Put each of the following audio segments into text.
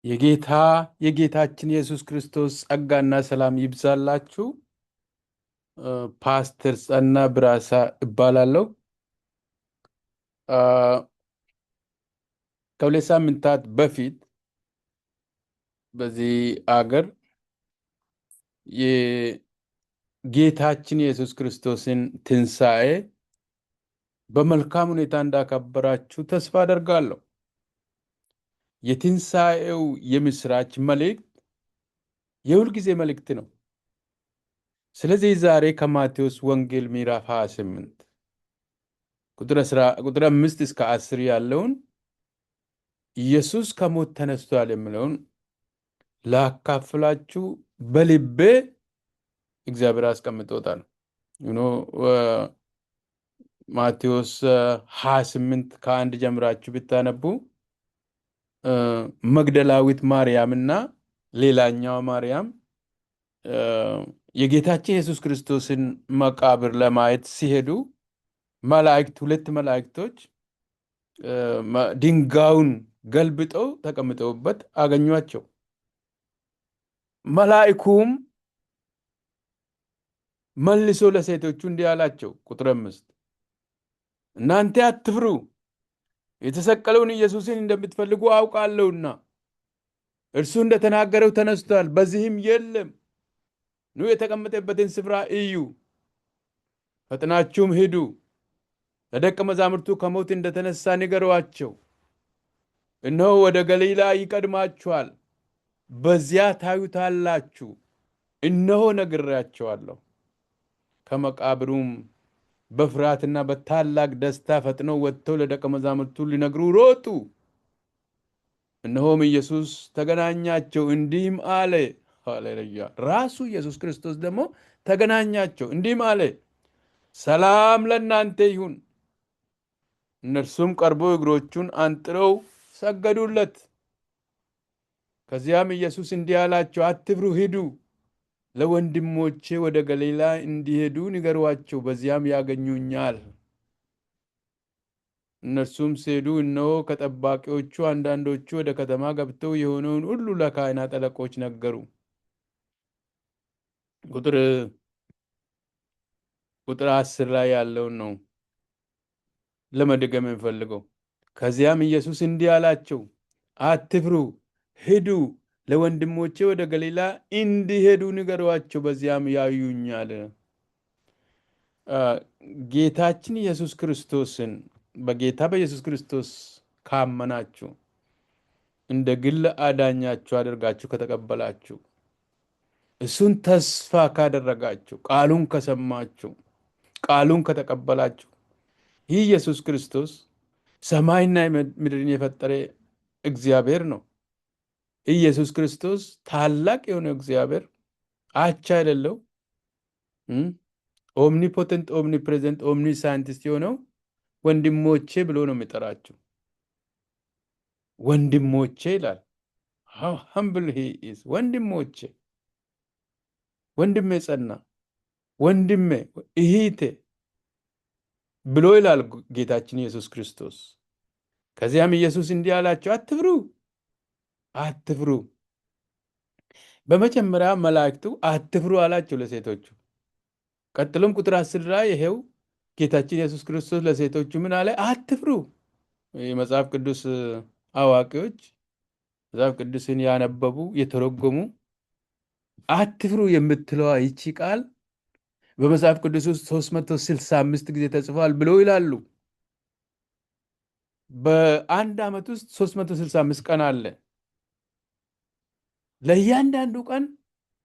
የጌታ የጌታችን የኢየሱስ ክርስቶስ ጸጋና ሰላም ይብዛላችሁ። ፓስተር ጸና ብራሳ እባላለሁ። እ፣ ከ2 ሳምንታት በፊት በዚህ አገር የጌታችን የኢየሱስ ክርስቶስን ትንሣኤ በመልካም ሁኔታ እንዳከበራችሁ ተስፋ አደርጋለሁ። የትንሣኤው የምስራች መልእክት የሁልጊዜ መልእክት ነው። ስለዚህ ዛሬ ከማቴዎስ ወንጌል ምዕራፍ 28 ቁጥር 5 እስከ 10 ያለውን ኢየሱስ ከሞት ተነስቷል የሚለውን ላካፍላችሁ በልቤ እግዚአብሔር አስቀምጦታል። ማቴዎስ 28 ከ1 ጀምራችሁ ብታነቡ መግደላዊት ማርያምና ሌላኛዋ ማርያም የጌታችን ኢየሱስ ክርስቶስን መቃብር ለማየት ሲሄዱ መላእክት፣ ሁለት መላእክቶች ድንጋዩን ገልብጠው ተቀምጠውበት አገኟቸው። መልአኩም መልሶ ለሴቶቹ እንዲህ አላቸው፣ ቁጥር 5፣ እናንተ አትፍሩ፣ የተሰቀለውን ኢየሱስን እንደምትፈልጉ አውቃለሁና እርሱ እንደተናገረው ተነስቷል፣ በዚህም የለም። ኑ የተቀመጠበትን ስፍራ እዩ፣ ፈጥናችሁም ሂዱ፣ ለደቀ መዛሙርቱ ከሞት እንደተነሳ ንገሯቸው። እነሆ ወደ ገሊላ ይቀድማችኋል፣ በዚያ ታዩታላችሁ። እነሆ ነግሬአችኋለሁ። ከመቃብሩም በፍርሃትና በታላቅ ደስታ ፈጥነው ወጥተው ለደቀ መዛሙርቱ ሊነግሩ ሮጡ። እነሆም ኢየሱስ ተገናኛቸው፣ እንዲህም አለ። ሃሌሉያ! ራሱ ኢየሱስ ክርስቶስ ደግሞ ተገናኛቸው፣ እንዲህም አለ፣ ሰላም ለእናንተ ይሁን። እነርሱም ቀርበው እግሮቹን አንጥረው ሰገዱለት። ከዚያም ኢየሱስ እንዲህ አላቸው፣ አትፍሩ፣ ሂዱ፣ ለወንድሞቼ ወደ ገሊላ እንዲሄዱ ንገሯቸው፣ በዚያም ያገኙኛል። እነርሱም ሲሄዱ እነሆ ከጠባቂዎቹ አንዳንዶቹ ወደ ከተማ ገብተው የሆነውን ሁሉ ለካህናት አለቆች ነገሩ። ቁጥር 10 ላይ ያለውን ነው ለመድገም የምፈልገው። ከዚያም ኢየሱስ እንዲህ አላቸው፣ አትፍሩ፣ ሂዱ፣ ለወንድሞቼ ወደ ገሊላ እንዲሄዱ ንገሯቸው፣ በዚያም ያዩኛል። ጌታችን ኢየሱስ ክርስቶስን፣ በጌታ በኢየሱስ ክርስቶስ ካመናችሁ፣ እንደ ግል አዳኛችሁ አድርጋችሁ ከተቀበላችሁ፣ እሱን ተስፋ ካደረጋችሁ፣ ቃሉን ከሰማችሁ፣ ቃሉን ከተቀበላችሁ፣ ይህ ኢየሱስ ክርስቶስ ሰማይና ምድርን የፈጠረ እግዚአብሔር ነው። ኢየሱስ ክርስቶስ ታላቅ የሆነ እግዚአብሔር፣ አቻ የሌለው፣ omnipotent፣ omnipresent፣ omniscient የሆነው ወንድሞቼ ብሎ ነው የሚጠራችሁ። ወንድሞቼ ይላል። How humble he is! ወንድሞቼ፣ ወንድሜ ጸና፣ ወንድሜ፣ እህቴ ብሎ ይላል ጌታችን ኢየሱስ ክርስቶስ። ከዚያም ኢየሱስ እንዲህ አላቸው፣ አትፍሩ፣ አትፍሩ። በመጀመሪያ መላእክቱ አትፍሩ አላቸው ለሴቶቹ። ቀጥሎም ቁጥር 10 ላይ ይሄው ጌታችን ኢየሱስ ክርስቶስ ለሴቶቹ ምን አለ? አትፍሩ። የመጽሐፍ ቅዱስ አዋቂዎች፣ መጽሐፍ ቅዱስን ያነበቡ፣ የተረጎሙ አትፍሩ የምትለዋ ይቺ ቃል በመጽሐፍ ቅዱስ ውስጥ 365 ጊዜ ተጽፏል ብለው ይላሉ። በአንድ ዓመት ውስጥ 365 ቀን አለ። ለእያንዳንዱ ቀን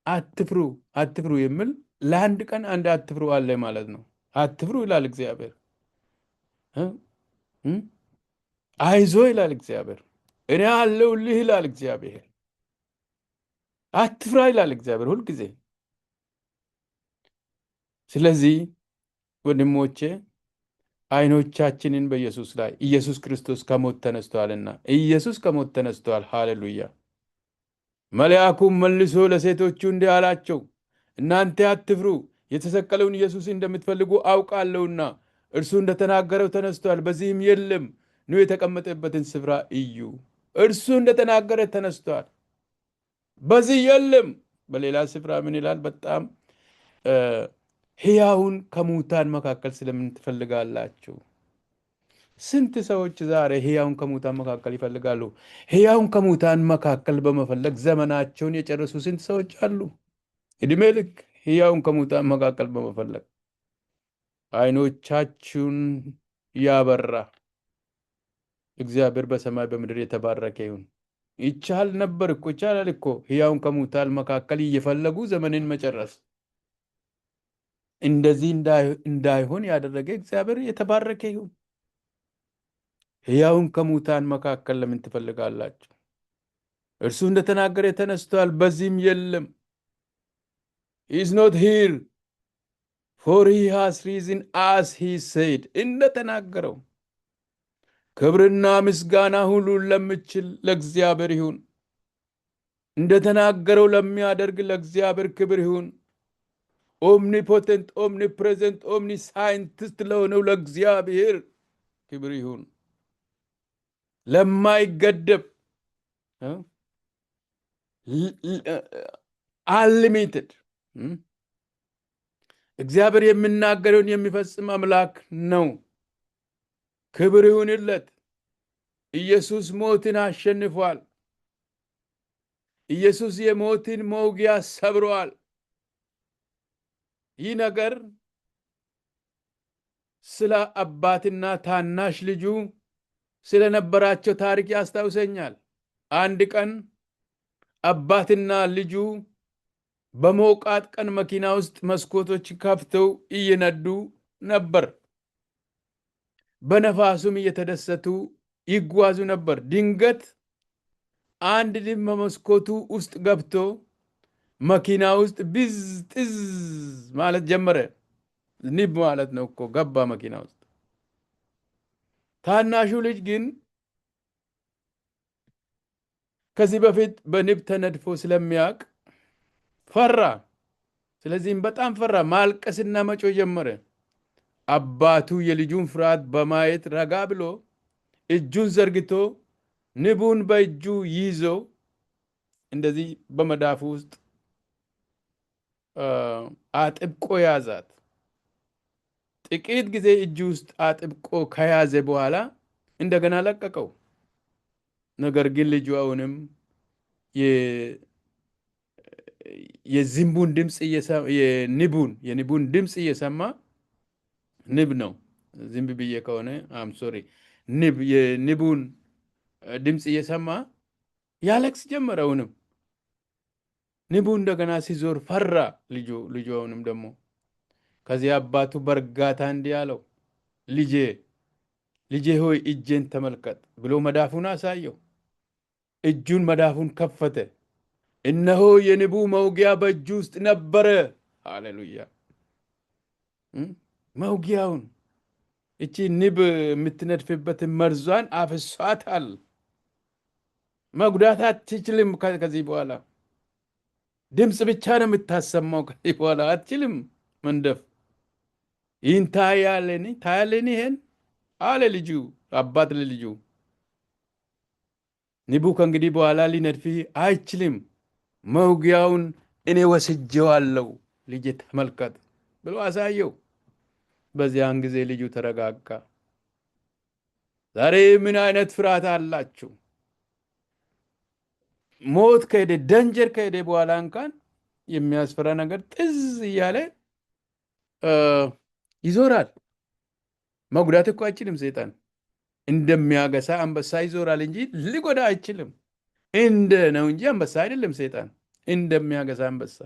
አትፍሩ አትፍሩ የሚል፣ ለአንድ ቀን አንድ አትፍሩ አለ ማለት ነው። አትፍሩ ይላል እግዚአብሔር። አይዞህ ይላል እግዚአብሔር። እኔ አለሁልህ ይላል እግዚአብሔር። አትፍራ ይላል እግዚአብሔር ሁልጊዜ። ስለዚህ ወንድሞቼ፣ አይኖቻችንን በኢየሱስ ላይ፣ ኢየሱስ ክርስቶስ ከሞት ተነስቷልና፣ ኢየሱስ ከሞት ተነስቷል። ሃሌሉያ። መልአኩም መልሶ ለሴቶቹ እንዲህ አላቸው፣ እናንተ አትፍሩ፣ የተሰቀለውን ኢየሱስ እንደምትፈልጉ አውቃለሁና እርሱ እንደተናገረው ተነስቷል፣ በዚህም የለም። ኑ የተቀመጠበትን ስፍራ እዩ። እርሱ እንደተናገረ ተነስቷል። በዚህ የለም። በሌላ ስፍራ ምን ይላል? በጣም ሕያውን ከሙታን መካከል ስለምን ትፈልጋላችሁ? ስንት ሰዎች ዛሬ ሕያውን ከሙታን መካከል ይፈልጋሉ? ሕያውን ከሙታን መካከል በመፈለግ ዘመናቸውን የጨረሱ ስንት ሰዎች አሉ? እድሜ ልክ ሕያውን ከሙታን መካከል በመፈለግ። አይኖቻችሁን ያበራ እግዚአብሔር በሰማይ በምድር የተባረከ ይሁን። ይቻል ነበር እኮ፣ ይቻላል እኮ ሕያውን ከሙታን መካከል እየፈለጉ ዘመንን መጨረስ። እንደዚህ እንዳይሆን ያደረገ እግዚአብሔር የተባረከ ይሁን። ሕያውን ከሙታን መካከል ለምን ትፈልጋላችሁ? እርሱ እንደተናገረ ተነስቷል፣ በዚህም የለም። Is not here, for he has risen as he said። እንደተናገረው ክብርና ምስጋና ሁሉን ለሚችል ለእግዚአብሔር ይሁን። እንደተናገረው ለሚያደርግ ለእግዚአብሔር ክብር ይሁን። Omnipotent፣ omnipresent፣ omniscient ለሆነው ለእግዚአብሔር ክብር ይሁን። ለማይገደብ፣ unlimited፣ እግዚአብሔር የሚናገረውን የሚፈጽም አምላክ ነው። ክብር ይሁንለት። ኢየሱስ ሞትን አሸንፏል። ኢየሱስ የሞትን መውጊያ ሰብሯል። ይህ ነገር ስለ አባትና ታናሽ ልጁ ስለነበራቸው ታሪክ ያስታውሰኛል። አንድ ቀን አባትና ልጁ በሞቃት ቀን መኪና ውስጥ መስኮቶች ከፍተው እየነዱ ነበር። በነፋሱም እየተደሰቱ ይጓዙ ነበር። ድንገት አንድ ንብ በመስኮቱ ውስጥ ገብቶ መኪና ውስጥ ቢዝ ጥዝ ማለት ጀመረ። ንብ ማለት ነው እኮ፣ ገባ መኪና ውስጥ። ታናሹ ልጅ ግን ከዚህ በፊት በንብ ተነድፎ ስለሚያውቅ ፈራ። ስለዚህም በጣም ፈራ። ማልቀስና መጮህ ጀመረ። አባቱ የልጁን ፍርሃት በማየት ረጋ ብሎ እጁን ዘርግቶ ንቡን በእጁ ይዞ እንደዚህ በመዳፉ ውስጥ አጥብቆ ያዛት። ጥቂት ጊዜ እጁ ውስጥ አጥብቆ ከያዘ በኋላ እንደገና ለቀቀው። ነገር ግን ልጁ አሁንም የዝንቡን ድምፅ፣ የንቡን ድምፅ እየሰማ፣ ንብ ነው፣ ዝንብ ብዬ ከሆነ I'm sorry፣ ንብ፣ የንቡን ድምፅ እየሰማ ያለቅስ ጀመረ። አሁንም ንቡ እንደገና ሲዞር ፈራ ልጁ አሁንም ደግሞ። ከዚያ አባቱ በእርጋታ እንዲህ አለው፣ "ልጄ፣ ልጄ ሆይ፣ እጄን ተመልከት" ብሎ መዳፉን አሳየው። እጁን መዳፉን ከፈተ። እነሆ የንቡ መውጊያ በእጁ ውስጥ ነበረ። ሃሌሉያ! መውጊያውን፣ እቺ ንብ የምትነድፍበትን መርዟን አፍሷታል። መጉዳት አትችልም። ከዚህ በኋላ ድምፅ ብቻ ነው የምታሰማው። ከዚህ በኋላ አትችልም መንደፍ። "ይህን ታያለህን? ታያለህን ይሄን?" አለ ልጁ፣ አባት ለልጁ። "ንቡ ከእንግዲህ በኋላ ሊነድፍህ አይችልም። መውጊያውን እኔ ወስጄዋለሁ። ልጄ፣ ተመልከት" ብሎ አሳየው። በዚያን ጊዜ ልጁ ተረጋጋ። ዛሬ ምን አይነት ፍርሃት አላችሁ? ሞት ከሄደ፣ danger ከሄደ በኋላ እንኳን የሚያስፈራ ነገር ጥዝ እያለ ይዞራል። መጉዳት እኮ አይችልም። ሰይጣን እንደሚያገሳ አንበሳ ይዞራል እንጂ ሊጎዳ አይችልም። እንደ ነው እንጂ አንበሳ አይደለም። ሰይጣን እንደሚያገሳ አንበሳ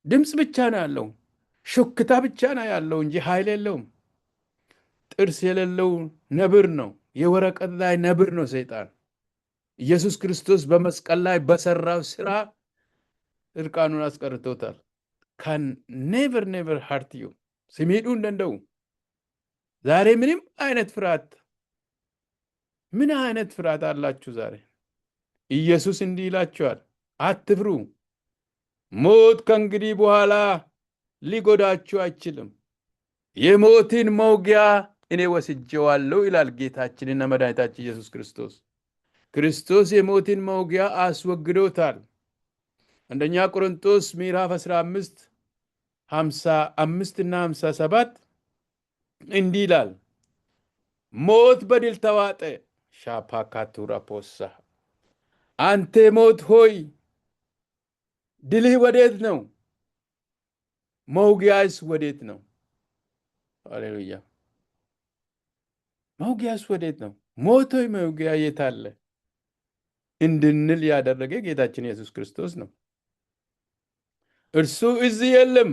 ድምፅ ብቻ ነው ያለው፣ ሹክታ ብቻ ነው ያለው እንጂ ኃይል የለውም። ጥርስ የሌለው ነብር ነው። የወረቀት ላይ ነብር ነው ሰይጣን። ኢየሱስ ክርስቶስ በመስቀል ላይ በሰራው ስራ እርቃኑን አስቀርቶታል። Can never, never hurt you። Si miidhuu hin danda'u። ዛሬ ምንም አይነት ፍርሃት፣ ምን አይነት ፍርሃት አላችሁ ዛሬ? ኢየሱስ እንዲህ ይላችኋል፣ አትፍሩ። ሞት ከእንግዲህ በኋላ ሊጎዳችሁ አይችልም። የሞትን መውጊያ እኔ ወስጄዋለሁ ይላል ጌታችንና መድኃኒታችን ኢየሱስ ክርስቶስ። ክርስቶስ የሞትን መውጊያ አስወግዶታል። አንደኛ ቆሮንቶስ ምዕራፍ 15 55 እና 57 እንዲህ ይላል፣ ሞት በድል ተዋጠ። ሻፓካቱራ ፖሳ፣ አንተ ሞት ሆይ፣ ድልህ ወዴት ነው? መውጊያስ ወዴት ነው? ሃሌሉያ! መውጊያስ ወዴት ነው? ሞት ሆይ፣ መውጊያህ የት አለ እንድንል ያደረገ ጌታችን ኢየሱስ ክርስቶስ ነው። እርሱ እዚህ የለም፣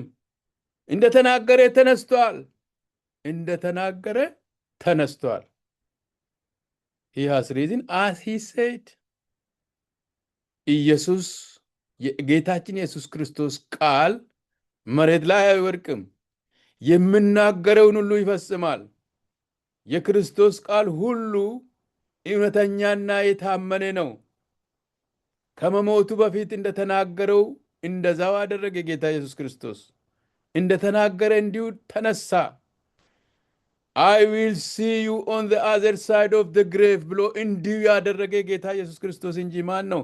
እንደተናገረ ተነስቷል። እንደተናገረ ተነስቷል። He has risen as he said። ኢየሱስ፣ የጌታችን ኢየሱስ ክርስቶስ ቃል መሬት ላይ አይወድቅም። የሚናገረውን ሁሉ ይፈጽማል። የክርስቶስ ቃል ሁሉ እውነተኛና የታመነ ነው። ከመሞቱ በፊት እንደተናገረው እንደዛው አደረገ። ጌታ ኢየሱስ ክርስቶስ እንደተናገረ እንዲሁ ተነሳ። "I will see you on the other side of the grave" ብሎ እንዲሁ ያደረገ ጌታ ኢየሱስ ክርስቶስ እንጂ ማን ነው?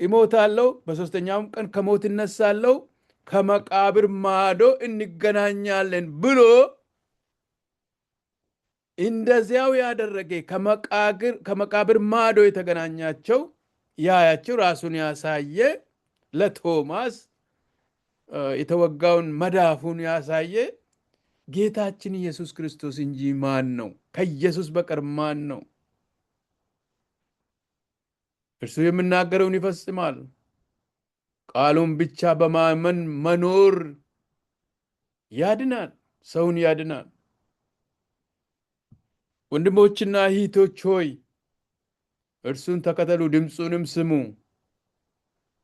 እሞታለሁ፣ በሦስተኛውም ቀን ከሞት እነሳለሁ፣ ከመቃብር ማዶ እንገናኛለን ብሎ እንደዚያው ያደረገ፣ ከመቃብር ማዶ የተገናኛቸው፣ ያያቸው፣ ራሱን ያሳየ፣ ለቶማስ የተወጋውን መዳፉን ያሳየ ጌታችን ኢየሱስ ክርስቶስ እንጂ ማን ነው? ከኢየሱስ በቀር ማን ነው? እርሱ የሚናገረውን ይፈጽማል። ቃሉን ብቻ በማመን መኖር ያድናል፣ ሰውን ያድናል። ወንድሞችና እህቶች ሆይ፣ እርሱን ተከተሉ፣ ድምፁንም ስሙ።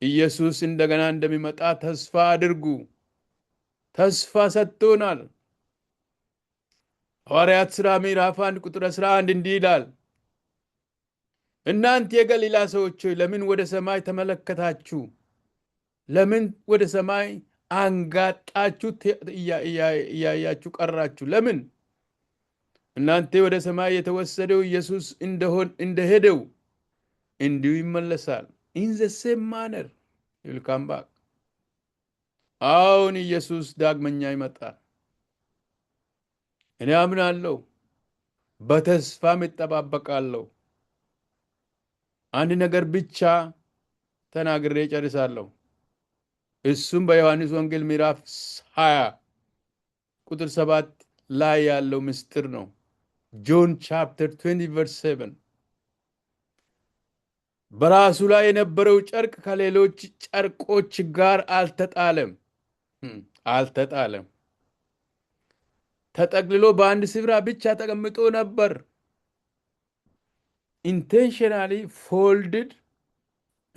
ኢየሱስ እንደገና እንደሚመጣ ተስፋ አድርጉ። ተስፋ ሰጥቶናል። ሐዋርያት ሥራ ምዕራፍ 1 ቁጥር 11 እንዲህ ይላል፣ እናንተ የገሊላ ሰዎች ሆይ፣ ለምን ወደ ሰማይ ተመለከታችሁ? ለምን ወደ ሰማይ አንጋጣችሁ እያያችሁ ቀራችሁ? ለምን? እናንተ ወደ ሰማይ የተወሰደው ኢየሱስ እንደሆን እንደሄደው እንዲሁ ይመለሳል። In the same manner will come back። አሁን ኢየሱስ ዳግመኛ ይመጣል። እኔ አምናለሁ፣ በተስፋም እጠባበቃለሁ። አንድ ነገር ብቻ ተናግሬ እጨርሳለሁ። እሱም በዮሐንስ ወንጌል ምዕራፍ 20 ቁጥር 7 ላይ ያለው ምስጢር ነው። John chapter 20 verse 7፣ በራሱ ላይ የነበረው ጨርቅ ከሌሎች ጨርቆች ጋር አልተጣለም፣ አልተጣለም። ተጠቅልሎ በአንድ ስፍራ ብቻ ተቀምጦ ነበር። Intentionally folded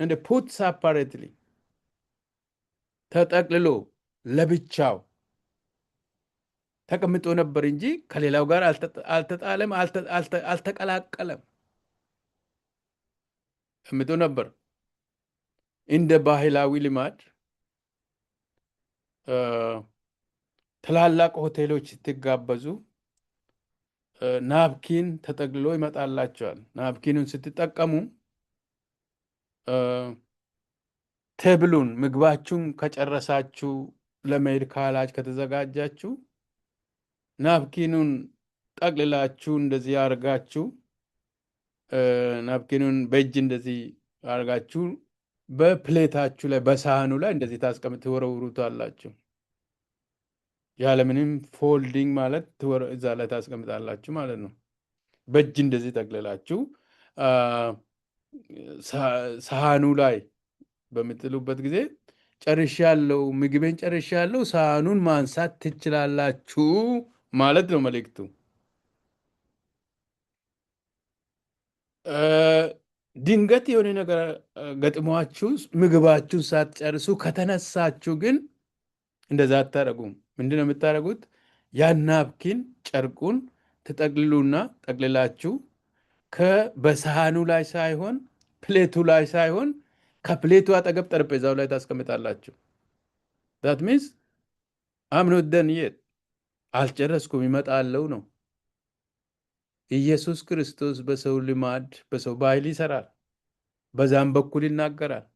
and put separately፣ ተጠቅልሎ ለብቻው ተቀምጦ ነበር እንጂ ከሌላው ጋር አልተጣለም፣ አልተቀላቀለም። ተቀምጦ ነበር። እንደ ባህላዊ ልማድ ትላላቅ ሆቴሎች ስትጋበዙ napkin ተጠቅልሎ ይመጣላችኋል። Napkin ኑን ስትጠቀሙ table ኡን ምግባችሁን ከጨረሳችሁ፣ ለመሄድ ካላችሁ፣ ከተዘጋጃችሁ napkin ኑን ጠቅልላችሁ እንደዚህ አድርጋችሁ፣ napkin ኑን በእጅ እንደዚህ አድርጋችሁ በ plate ኣችሁ ላይ፣ በሳህኑ ላይ እንደዚህ ታስቀምጥ ትወረውሩታላችሁ። ያለምንም folding ማለት እዛ ላይ ታስቀምጣላችሁ ማለት ነው። በእጅ እንደዚህ ጠቅልላችሁ ሳህኑ ላይ በምትጥሉበት ጊዜ ጨርሻለሁ፣ ምግቤን ጨርሻለሁ፣ ሳህኑን ማንሳት ትችላላችሁ ማለት ነው መልእክቱ። ድንገት የሆነ ነገር ገጥሟችሁ ምግባችሁን ሳትጨርሱ ከተነሳችሁ ግን እንደዛ አታደርጉም። ምንድን ነው የምታደርጉት? ያን napkin ጨርቁን ትጠቅልሉና ጠቅልላችሁ በሳህኑ ላይ ሳይሆን፣ plate ኡ ላይ ሳይሆን፣ ከ plate ኡ አጠገብ ጠረጴዛው ላይ ታስቀምጣላችሁ። That means I'm not done yet፣ አልጨረስኩም፣ እመጣለሁ ነው። ኢየሱስ ክርስቶስ በሰው ልማድ፣ በሰው ባህል ይሰራል። በዛም በኩል ይናገራል።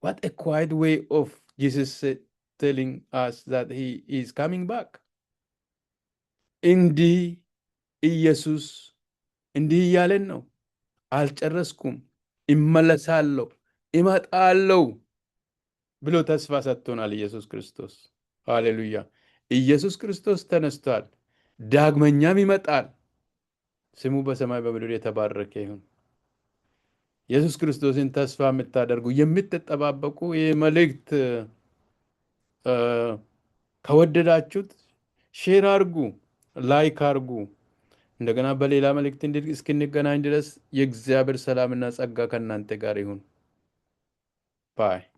What a quiet way of Jesus telling us that he is coming back። እንዲህ ኢየሱስ እንዲህ እያለን ነው፣ አልጨረስኩም፣ እመለሳለሁ፣ እመጣለሁ ብሎ ተስፋ ሰጥቶናል ኢየሱስ ክርስቶስ። ሃሌሉያ! ኢየሱስ ክርስቶስ ተነስቷል፣ ዳግመኛም ይመጣል። ስሙ በሰማይ በምድር የተባረከ ይሁን። ኢየሱስ ክርስቶስን ተስፋ የምታደርጉ፣ የምትጠባበቁ፣ ይህ መልእክት ከወደዳችሁት share አድርጉ፣ like አድርጉ። እንደገና በሌላ መልእክት እስክንገናኝ ድረስ የእግዚአብሔር ሰላምና ጸጋ ከእናንተ ጋር ይሁን። Bye.